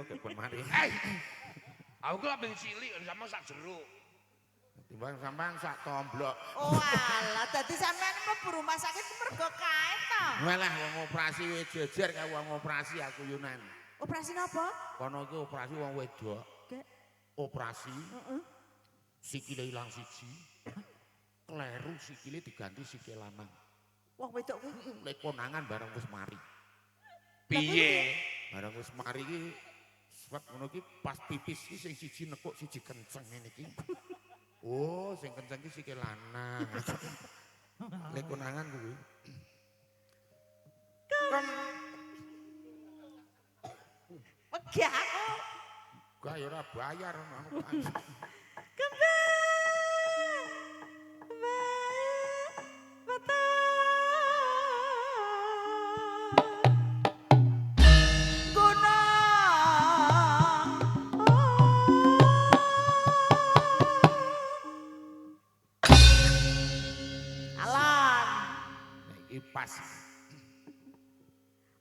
Kepun mari. Eh. Aku ki ben cilik sama sak jeruk. Timbang sampean sak tomblok. Oh alah, dadi sampean mlebu rumah sakit mergo kae to. Walah wong operasi wis jejer karo wong operasi aku yunan. Operasi napa? Kono iki operasi wong wedok. Gek. Operasi. Heeh. Sikile ilang siji. Kleru sikile diganti sikil lanang. Wong wedok kuwi Lek konangan bareng wis mari. Piye? Bareng wis mari iki sebab ngono iki pas pipis iki sing siji nekuk siji kenceng ngene iki. Oh, sing kenceng iki sikil lanang. Lek konangan kuwi. Kem wegah aku. gak ya ora bayar ngono. Kembang. Alon. Iki pas.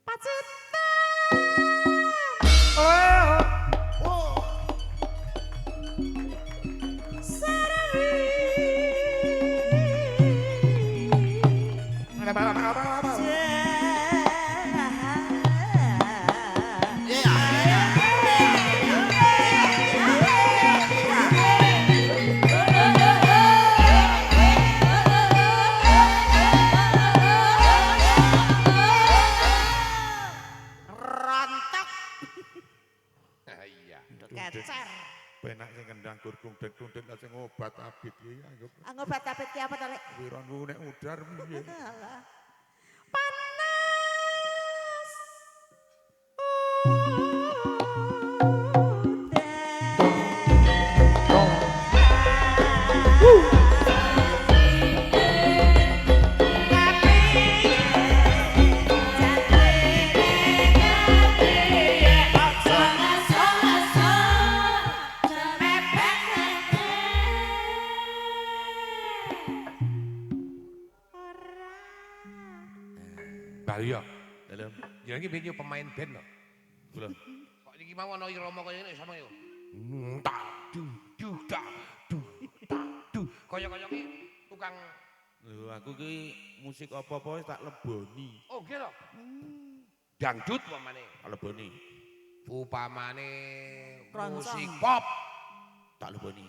Pacitan. Oh. Oh. Sarawi. Apa apa apa apa. Rontok Iya. kecer. Penak sing kendang gur gungdet-gungdet lah sing obat abit iki anggap Ngobat abit ki apa to, Lek? wironku nek udar piye. Alah. Panas. Bahaya. Dalem Jenenge iki piye pemain band lho. kula. Kok iki mau ana irama kaya ngene sama yo. Tak du du tak du tak du. Kaya-kaya ki tukang Lho aku ki musik apa-apa wis tak leboni. oh nggih to. Dangdut upamane. Tak leboni, Upamane Keroncong. musik pop, tak leboni,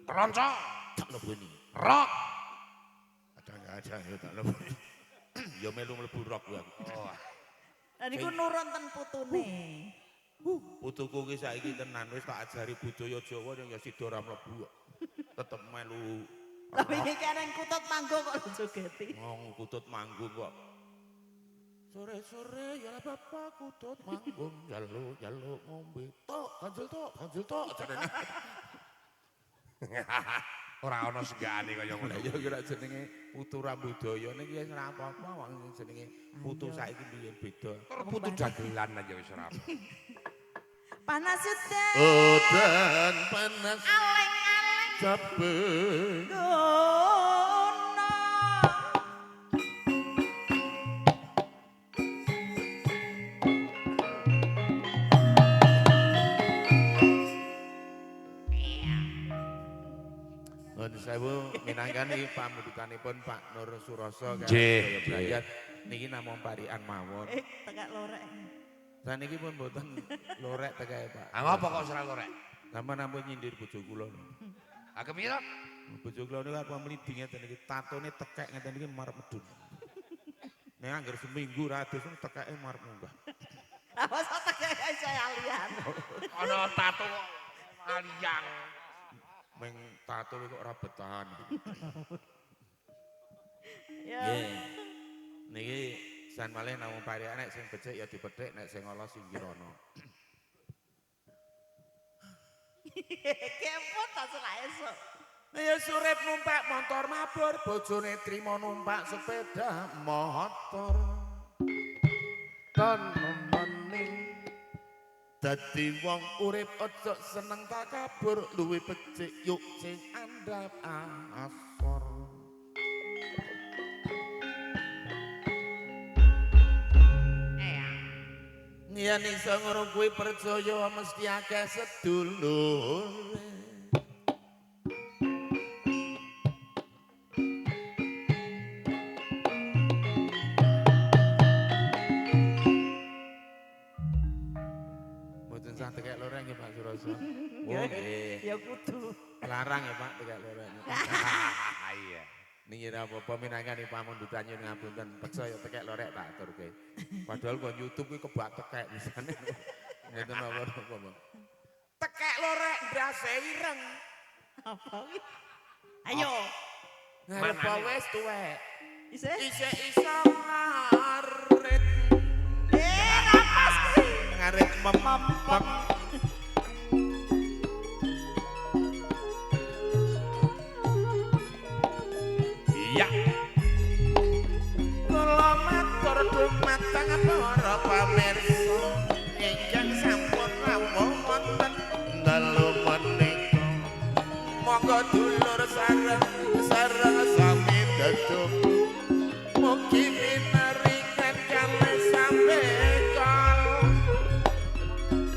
keroncong, tak leboni. rock. Ada ya tak leboni. Ya melu mlebu rock kuwi aku. Oh. Lah niku nurun ten putune. Putuku ki saiki tenan wis tak ajari budaya Jawa yang ya sida ora mlebu kok. Tetep melu Tapi iki kan kutut manggung kok jogeti. Ngong kutut manggung kok. Sore-sore ya lah bapak kutut manggung jaluk jaluk ngombe tok ganjel tok ganjel tok jarene. Ora ana senggakane kaya ngono. Lah ya kira jenenge putu ra budaya niki wis ora apa-apa wong jenenge putu saiki biyen beda. Tur putu dagelan aja wis ora. Panas udan. Udan panas Aleng-aleng capek. gono. Nuwun sewu minangkani pamundutanipun Pak Nur Suroso Nggih, kaya brayat niki namung parikan mawon. Eh, tekak lorek. Saniki pun mboten lorek tekae Pak. Ah ngopo kok ora lorek? Sampeyan ampun nyindir bojo kula. Ah kepiye to? Bojo kula niku arep mliding ngeten iki, tatone tekek ngeten iki marep medun. Nek angger seminggu ra adus tekeke marep munggah. Apa sok tekek saya alian. Ana tato kok aliang. Meng tato kok ora betahan. Ya. Nggih. Niki san malih namung parikan nek sing becik ya dipethik nek sing ala singgirono. Kepot ta selak esuk. Ya surip numpak motor mabur, bojone trimo numpak sepeda motor. Tenemeni dadi wong urip aja seneng takabur, luwih becik yuk sing andhap asor. Yen iso ngono kuwi percaya mesti akeh sedulure. Mboten sah tekek loreng nggih Pak Suroso. Oh nggih. Ya kudu. Larang ya Pak tekek loreng. Iya. Niki ra apa-apa minangkani pamundutan nyuwun ngapunten. Percaya tekek lorek tak aturke. Padahal kon YouTube kuwi kebak tekek bisane. Mboten napa-napa, Pak. Tekek lorek ndase ireng. Apa kuwi? Ayo. Ngarep wis tuwek. Isih? Isih iso ngarit. Rapas kuwi. Ngarit mempeng. Iya. Kula matur dumateng para pamirsa ingkang sampun rawuh wonten dalu menika. Monggo dulur sareng sareng sami deduk. Mugi pinaringan kalih sambekal.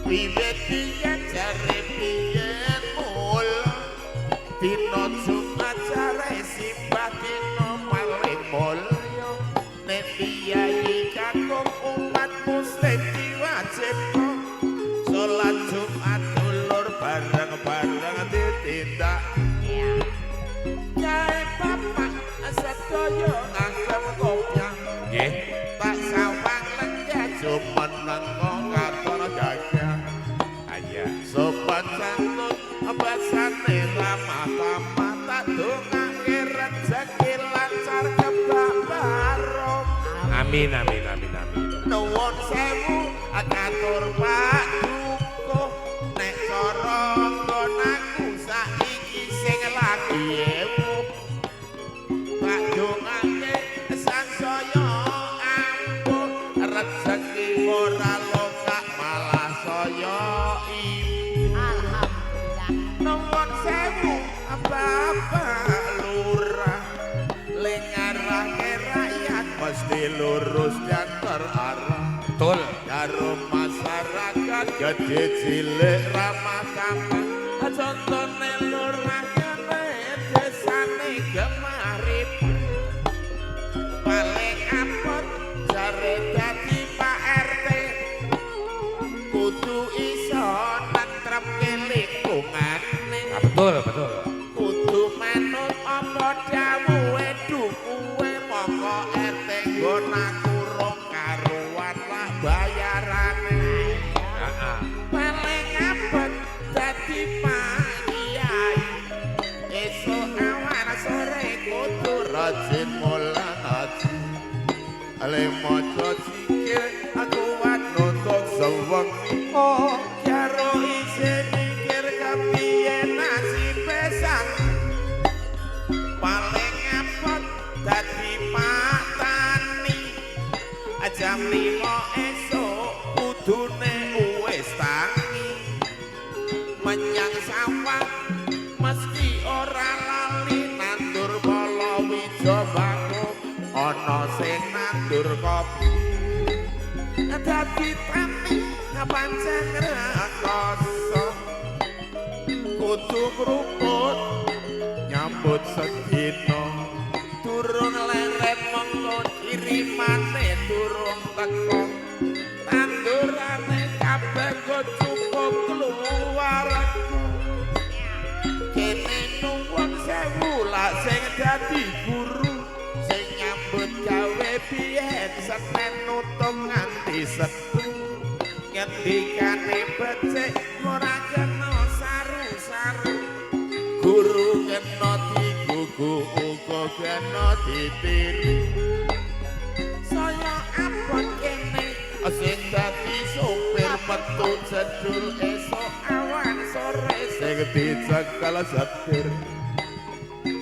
Wiwit biyen jare biyen mul. Dina Jumat jare simbah dina paling mulya. Nek piyayi kakung umat muslim diwajibno salat Jumat dulur bareng-bareng ditindak. Kae bapak sedaya ngagem kopiah. Nggih. Tak sawang lenggah jumeneng katon gagah. Iya. Sopan santun basane ramah tamah tak dongake rejeki lancar kebak barokah. Amin amin amin amin. Nuwun sewu katur Pak Dukuh nek cara nggon aku saiki sing lagi ewuh. Tak dongake sangsaya ampuh rejeki ora lokak malah saya ibu. Alhamdulillah. Nuwun sewu Bapak Lurah le ngarahke rakyat mesti lurus dan terarah. Betul. Karo masyarakat gede cilik ramah tamah. Contone lurah kene desane Gemarip. Paling apot jare dadi Pak RT. Kudu iso nentremke lingkungane. Ah, betul betul. Kudu manut apa dawuhe dukuhe mongko RT nggon aku rong karuan lah bayarane. Heeh. Paling abot dadi Pak Kiai. Esuk awan sore kudu rajin mulang ngaji. Ale maca zikir aku kuat nuntut sewengi. Oh, karo isih mikir kepiye nasibe sang. Paling abot dadi Pak Tani. Jam 5 esuk kudune wis tangi. Menyang sawah meski ora lali nandur palawija bakung ana sing nandur kopi. Dadi tani pancen rekoso. Kudu ngruput nyambut sedina. Durung leren mengko kirimane durung teko. Tandurane kabeh go cukup keluarga. Kene nuwun sewu lak sing dadi guru sing nyambut gawe biyen Senin nutup nganti Setu. Ngendikane becik ora kena saru-saru. Guru kena digugu uga kena ditiru. Saya abot kene sing dadi sopir metu jedul esuk awan sore sing dicekel setir.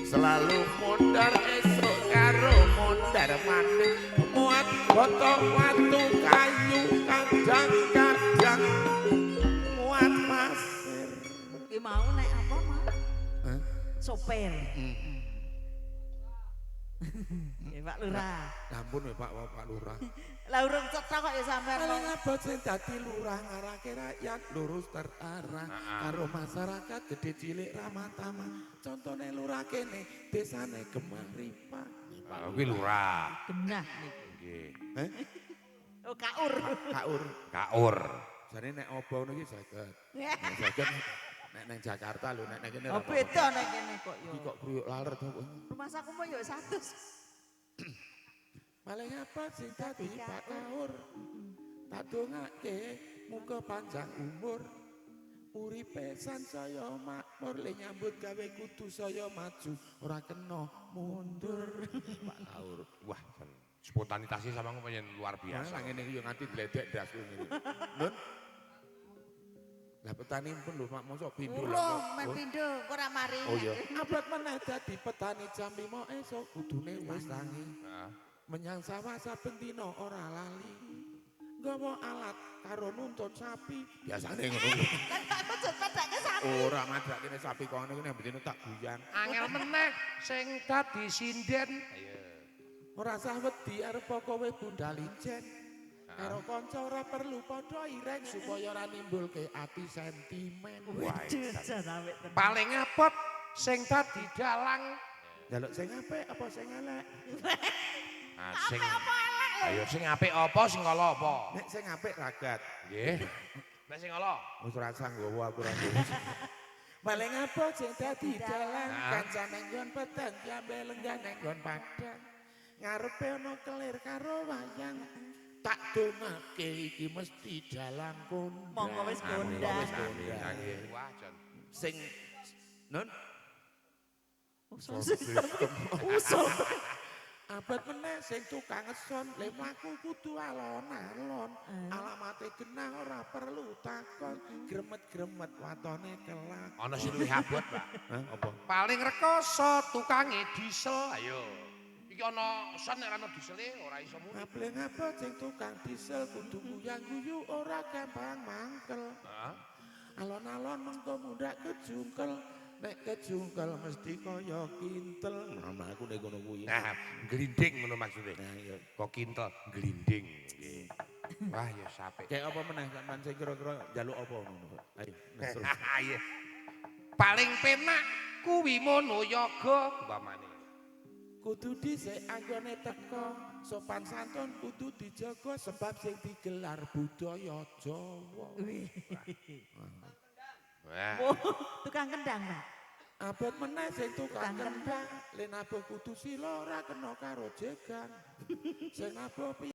Selalu mundar esuk karo mundar maneh muat boto watu kayu kadang-kadang muat pasir. Ki mau nek apa, Mak? Sopir. Nggih Pak Lurah. Ampun ya Pak, Pak Lurah. Lah urung cetha kok ya sampean. Paling abot sing dadi lurah ngarahke rakyat lurus terarah karo masyarakat gede cilik ramah tamah. Contone lurah kene desane Gemah Ripah. Ah, kuwi lurah. Genah niku. Nggih. Eh? Oh kaur. Kaur. Kaur. Jane nek obo ngono iki 50. Nek 50 nek nang Jakarta lho, nek nang kene Oh beda nek kene kok yo. Iki kok kruyuk laler to kok. Rumah saku mau yo 100. Paling apa sing dadi Pak Kaur? Tak dongake muga panjang umur. Uripe sansaya makmur, le nyambut gawe kudu saya maju, ora kena mundur. Pak Kaur. Wah, spontanitasnya sama pancen luar biasa. Lah ngene iki yo nganti gledek ndasku ngene. Nun. Lah petani pun lho Mak mosok pindho lah. Urung men pindho kok ora mari. Oh iya. Abot meneh dadi petani jam 5 esuk kudune wis tangi. Heeh. Menyang sawah saben dina ora lali. Nggawa alat karo nuntun sapi. Biasane ngono. Kan Pak Kujut padake sapi. Ora madakne sapi kono ngene bendina tak guyang. Angel meneh sing dadi sinden. Ayo. Ora sah wedi arep kowe bundal ijen. Karo kanca ora perlu padha ireng supaya ora nimbulke ati sentimen. Wah, Waduh, jan awet tenan. Paling abot sing dadi dalang. Njaluk sing apik apa sing elek? Ah, sing Ayo sing apik apa sing ala apa? Nek sing apik ragat. Nggih. Nek sing ala Wis ora usah nggawa aku ora nggawa. Paling abot sing dadi dalang kancane nggon peteng jambe lenggah nang nggon padang. Ngarepe ana kelir karo wayang. Tak dongake iki mesti dalang kondang. Monggo wis kondang. Wis kondang. Wah, jan. Sing Nun Usul sistem. Usul. Abot meneh sing tukang ngeson le mlaku kudu alon-alon. Alamate genah ora perlu takon, gremet-gremet watone kelak. Ana sing luwih abot, Pak. Hah, apa? Paling rekoso tukange diesel. Ayo. Iki ana son nek ora ana diesele ora iso muni. Paling abot sing tukang diesel kudu guyang-guyu ora gampang mangkel. Heeh. Alon-alon mengko mundhak kejungkel. Nek kejungkel mesti kaya kintel. Nah, aku nek ngono kuwi. Nah, glinding ngono maksude. Nah, iya. Kok kintel glinding. Nggih. Wah, ya sapik. Kayak apa meneh sampean sing kira-kira njaluk apa ngono. Ayo, nah, terus. Iya. Paling penak kuwi mono yoga umpamane. Kudu dhisik anggone teko, sopan santun kudu dijaga sebab sing digelar budaya Jawa. Wah. Oh, tukang kendang, Pak. Abot meneh sing tukang Tukang kendang, le nabuh kudu sila ora kena karo jegang. Sing nabuh